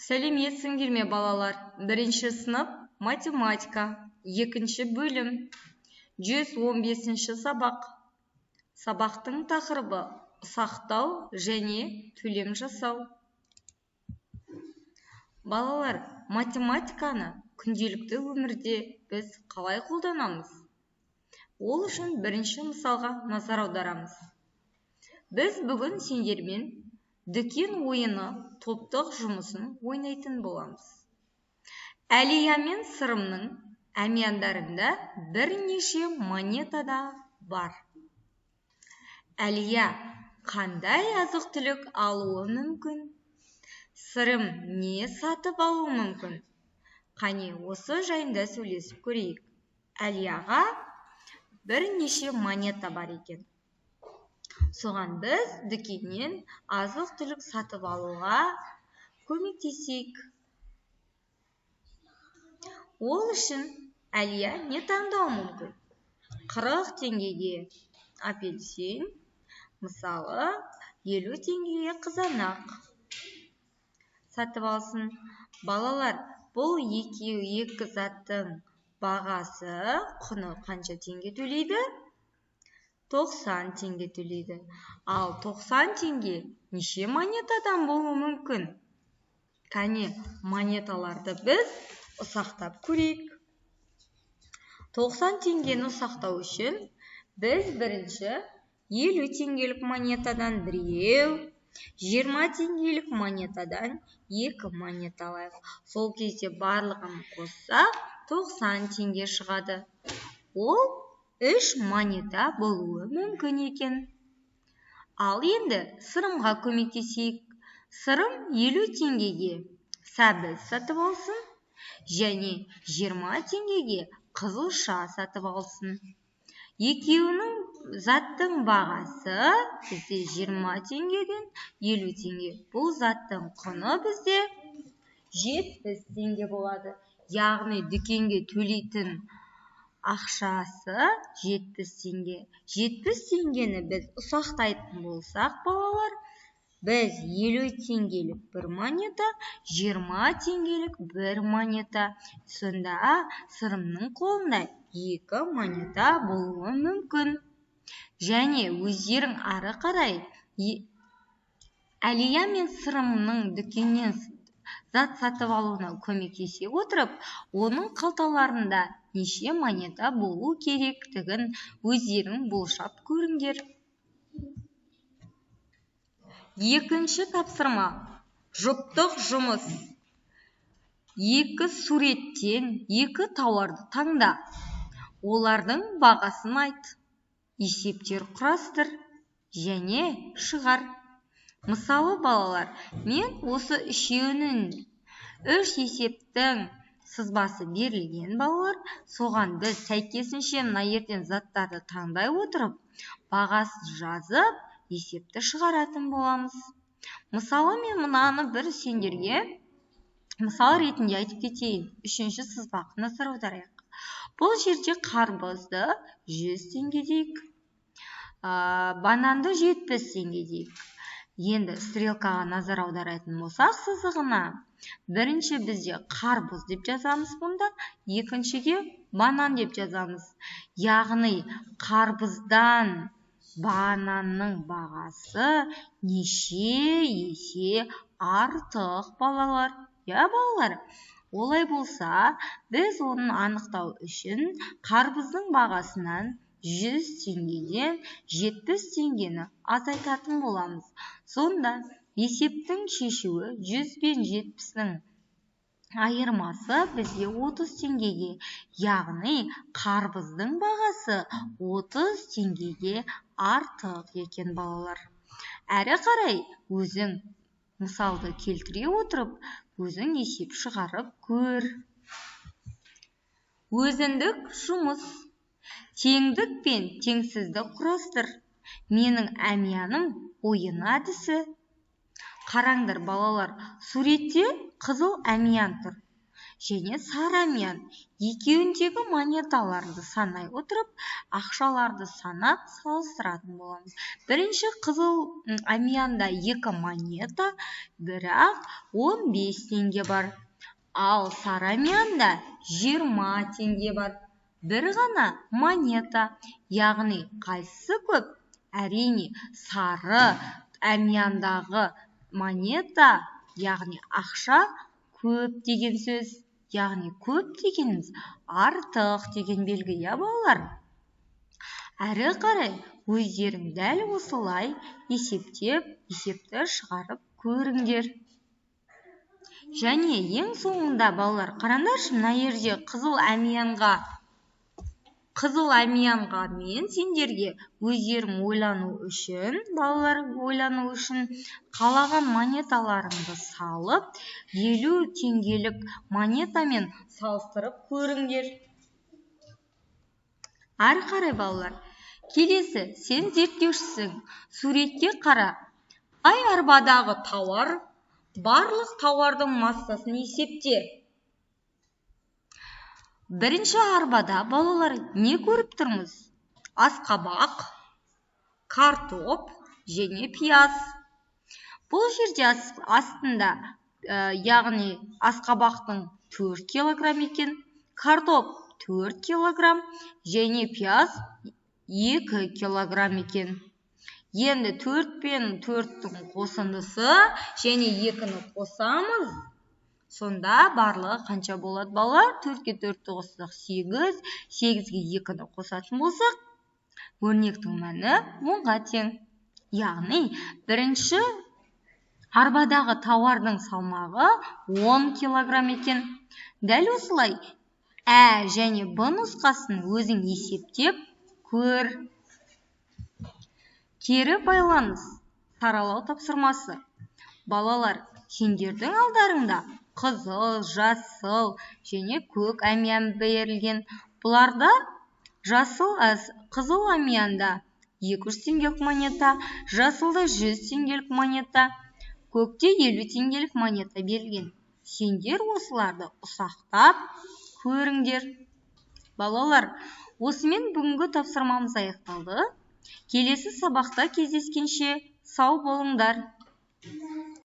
Сәлеметсіңдер ме, балалар? Бірінші сынып, математика, екінші бөлім, 115 сабақ. Сабақтың тақырыбы ұсақтау және төлем жасау. Балалар, математиканы күнделікті өмірде біз қалай қолданамыз? Ол үшін бірінші мысалға назар аударамыз. Біз бүгін сендермен дүкен ойыны топтық жұмысын ойнайтын боламыз. Әлия мен Сырымның әмияндарында бірнеше монета бар. Әлия қандай азық-түлік алуы мүмкін? Сырым не сатып алуы мүмкін? Қане, осы жайында сөйлесіп көрейік. Әлияға бірнеше монета бар екен. Соған біз дүкеннен азық-түлік сатып алуға көмектесейік. Ол үшін Әлия не таңдауы мүмкін? 40 теңгеге апельсин, мысалы, 50 теңгеге қызанақ сатып алсын. Балалар, бұл екі заттың бағасы, құны қанша теңге төлейді? 90 теңге төлейді. Ал 90 теңге неше монетадан болуы мүмкін? Кәне, монеталарды біз ұсақтап көрейік. 90 теңгені ұсақтау үшін біз бірінші 50 теңгелік монетадан біреу, 20 теңгелік монетадан 2 монета алайық. Сол кезде барлығын қоссақ 90 теңге шығады. Ол 3 монета болуы мүмкін екен. Ал енді Сырымға көмектесейік. Сырым 50 теңгеге сәбіз сатып алсын және 20 теңгеге қызылша сатып алсын. Екеуінің заттың бағасы бізде 20 теңгеден 50 теңге. Бұл заттың құны бізде 70 теңге болады. Яғни дүкенге төлейтін ақшасы 70 теңге. 70 теңгені біз ұсақтайтын болсақ, балалар, біз 50 теңгелік бір монета, 20 теңгелік бір монета. Сонда Сырымның қолында 2 монета болуы мүмкін. Және өздерің ары қарай Әлия мен Сырымның дүкеннен зат сатып алуына көмектесе отырып, оның қалталарында неше монета болу керектігін өздерің болжап көріңдер. Екінші тапсырма. Жұптық жұмыс. Екі суреттен екі тауарды таңда. Олардың бағасын айт. Есептер құрастыр және шығар. Мысалы, балалар, мен осы үшеуінің үш есептің сызбасы берілген, балалар, соған біз сәйкесінше мына жерден заттарды таңдай отырып, бағасын жазып, есепті шығаратын боламыз. Мысалы, мен мынаны бір сендерге мысал ретінде айтып кетейін. Үшінші сызбаға назар аударайық. Бұл жерде қарбызды 100 теңге дейік, бананды 70 теңге дейік. Енді стрелкаға назар аударатын болсақ сызығына, бірінші бізде қарбыз деп жазамыз бұнда, екіншіге банан деп жазамыз. Яғни қарбыздан бананның бағасы неше есе артық, балалар? Я, балалар, олай болса, біз оны анықтау үшін қарбыздың бағасынан 100 теңгеден 70 теңгені азайтатын боламыз. Сонда есептің шешуі 100 бен 70-нің айырмасы бізде 30 теңгеге, яғни қарбыздың бағасы 30 теңгеге артық екен, балалар. Әрі қарай өзің мысалды келтіре отырып, өзің есеп шығарып көр. Өзіндік жұмыс. Теңдік пен теңсіздік құрастыр. Менің әмияным ойын әдісі. Қараңдар, балалар, суретте қызыл әмиян тұр. және сары әмиян. Екеуіндегі монеталарды санай отырып, ақшаларды санап салыстыратын боламыз. Бірінші қызыл әмиянда 2 монета, бірақ 15 теңге бар. Ал сары әмиянда 20 теңге бар. Бір ғана монета, яғни қайсысы көп? Әрине, сары әмияндағы монета, яғни ақша көп деген сөз. Яғни көп дегеніміз артық деген белгі, иә, балалар? Әрі қарай өздерің дәл осылай есептеп, есепті шығарып көріңдер. Және ең соңында, балалар, қараңдаршы, мына жерде қызыл әмиянға мен сендерге өздерің ойлану үшін, балалар, ойлану үшін қалаған монеталарыңды салып, 50 теңгелік монетамен салыстырып көріңдер. Әрі қарай, балалар, келесі сен зерттеушісің. Суретке қара. Қай арбадағы тауар барлық тауардың массасын есепте. Бірінші арбада, балалар, не көріп тұрмыз? Асқабақ, картоп және пияз. Бұл жерде астында, яғни асқабақтың 4 килограмм екен, картоп 4 килограмм және пияз 2 килограмм екен. Енді 4 пен 4-тің қосындысы және 2-ні қосамыз. Сонда барлығы қанша болады, балалар? 4-ке 4-ті қоссақ, 8, 8-ге 2-ні қосатын болсақ, өрнектің мәні 10-ға тең. Яғни бірінші арбадағы тауардың салмағы 10 килограмм екен. Дәл осылай ә және б нұсқасын өзің есептеп көр. Кері байланыс, саралау тапсырмасы. Балалар, сендердің алдарыңда қызыл, жасыл және көк әмиян берілген. Бұларда жасыл, қызыл әмиянда 200 теңгелік монета, жасылда 100 теңгелік монета, көкте 50 теңгелік монета берілген. Сендер осыларды ұсақтап көріңдер. Балалар, осымен бүгінгі тапсырмамыз аяқталды. Келесі сабақта кездескенше сау болыңдар.